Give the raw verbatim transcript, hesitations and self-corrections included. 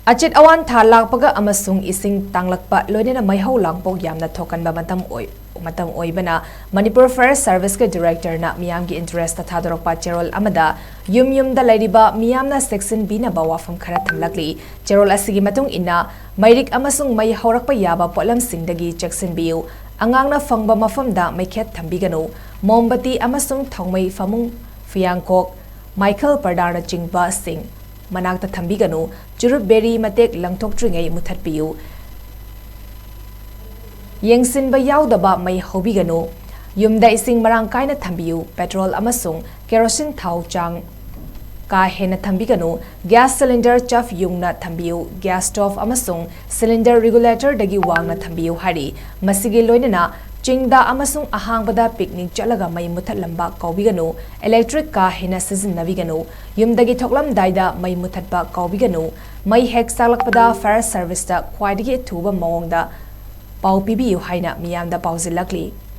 ꯑꯆꯤꯠ ꯑꯋꯥꯟ ꯊꯥ ꯂꯥꯛꯄꯒ ꯑꯃꯁꯨꯡ ꯏꯁꯤꯡ ꯇꯥꯡꯂꯛꯄ, ꯂꯣꯏꯅꯅ ꯃꯩꯍꯧ ꯂꯥꯡꯄꯣꯛ ꯌꯥꯝꯅ ꯊꯣꯛꯀꯟꯕ ꯃꯇꯝ ꯑꯣꯏ-, ꯃꯇꯝ ꯑꯣꯏꯕꯅ, ꯃꯅꯤꯄꯨꯔ ꯐꯥꯌꯔ ꯁꯔꯚꯤꯁꯀꯤ ꯗꯤꯔꯦꯛꯇꯔꯅ ꯃꯤꯌꯥꯝꯒꯤ ꯏꯟꯇꯔꯦꯁꯇ ꯊꯥꯗꯣꯔꯛꯄ ꯆꯦꯔꯣꯜ ꯑꯃꯗ ꯌꯨꯝ ꯌꯨꯝꯗ ꯂꯩꯔꯤꯕ ꯃꯤꯌꯥꯝꯅ ꯆꯦꯛꯁꯤꯟꯕꯤꯅꯕ ꯋꯥꯐꯝ ꯈꯔ ꯊꯝꯂꯛꯂꯤ꯫ ꯆꯦꯔꯣꯜ ꯑꯁꯤꯒꯤ ꯃꯇꯨꯡ ꯏꯟꯅ, ꯃꯩꯔꯤꯛ ꯑꯃꯁꯨꯡ ꯃꯩ ꯍꯧꯔꯛꯄ ꯌꯥꯕ ꯄꯣꯠꯂꯝꯁꯤꯡꯗꯒꯤ ꯆꯦꯛꯁꯤꯟꯕꯤꯌꯨ꯫ ꯑꯉꯥꯡꯅ ꯐꯪꯕ ꯃꯐꯝꯗ ꯃꯩꯈꯦꯠ ꯊꯝꯕꯤꯒꯅꯨ꯫ ꯃꯣꯝꯕꯇꯤ ꯑꯃꯁꯨꯡ ꯊꯥꯎꯃꯩ ꯐꯃꯨꯡ, ꯐꯤꯌꯥꯡꯀꯣꯛ, ꯃꯥꯏꯈꯜ ꯄꯔꯗꯥꯅꯆꯤꯡꯕꯁꯤꯡ ꯃꯅꯥꯛꯇ ꯊꯝꯕꯤꯒꯅꯨ꯫ ꯆꯨꯔꯨꯞ ꯕꯦꯔꯤ ꯃꯇꯦꯛ ꯂꯪꯊꯣꯛꯇ꯭ꯔꯤꯉꯩ ꯃꯨꯊꯠꯄꯤꯌꯨ꯫ ꯌꯦꯡꯁꯤꯟꯕ ꯌꯥꯎꯗꯕ ꯃꯩ ꯍꯧꯕꯤꯒꯅꯨ꯫ ꯌꯨꯝꯗ ꯏꯁꯤꯡ ꯃꯔꯥꯡ ꯀꯥꯏꯅ ꯊꯝꯕꯤꯌꯨ꯫ ꯄꯦꯇ꯭ꯔꯣꯜ ꯑꯃꯁꯨꯡ ꯀꯦꯔꯣꯁꯤꯟ ꯊꯥꯎ ꯆꯥꯡ ꯀꯥ ꯍꯦꯟꯅ ꯊꯝꯕꯤꯒꯅꯨ꯫ ꯒ꯭ꯌꯥꯁ ꯁꯤꯂꯤꯟꯗꯔ ꯆꯐ ꯌꯨꯡꯅ ꯊꯝꯕꯤꯌꯨ꯫ ꯒ꯭ꯌꯥꯁ ꯁ꯭ꯇꯣꯚ ꯑꯃꯁꯨꯡ ꯁꯤꯂꯤꯟꯗꯔ ꯔꯤꯒꯨꯂꯦꯇꯔꯗꯒꯤ ꯋꯥꯡꯅ ꯊꯝꯕꯤꯌꯨ ꯍꯥꯏꯔꯤ꯫ ꯃꯁꯤꯒꯤ ꯂꯣꯏꯅꯅ, ꯆꯤꯡꯗ ꯑꯃꯁꯨꯡ ꯑꯍꯥꯡꯕꯗ ꯄꯤꯛꯅꯤꯛ ꯆꯠꯂꯒ ꯃꯩ ꯃꯨꯊꯠꯂꯝꯕ ꯀꯥꯎꯕꯤꯒꯅꯨ꯫ ꯏꯂꯦꯛꯇ꯭ꯔꯤꯛ ꯀꯥ ꯍꯦꯟꯅ ꯁꯤꯖꯤꯟꯅꯕꯤꯒꯅꯨ꯫ ꯌꯨꯝꯗꯒꯤ ꯊꯣꯛꯂꯝꯗꯥꯏꯗ ꯃꯩ ꯃꯨꯊꯠꯄ ꯀꯥꯎꯕꯤꯒꯅꯨ꯫ ꯃꯩ ꯍꯦꯛ ꯆꯥꯛꯂꯛꯄꯗ ꯐꯥꯌꯔ ꯁꯔꯚꯤꯁꯇ ꯈ꯭ꯋꯥꯏꯗꯒꯤ ꯑꯊꯨꯕ ꯃꯑꯣꯡꯗ ꯄꯥꯎ ꯄꯤꯕꯤꯌꯨ ꯍꯥꯏꯅ ꯃꯤꯌꯥꯝꯗ ꯄꯥꯎꯖꯦꯜꯂꯛꯂꯤ꯫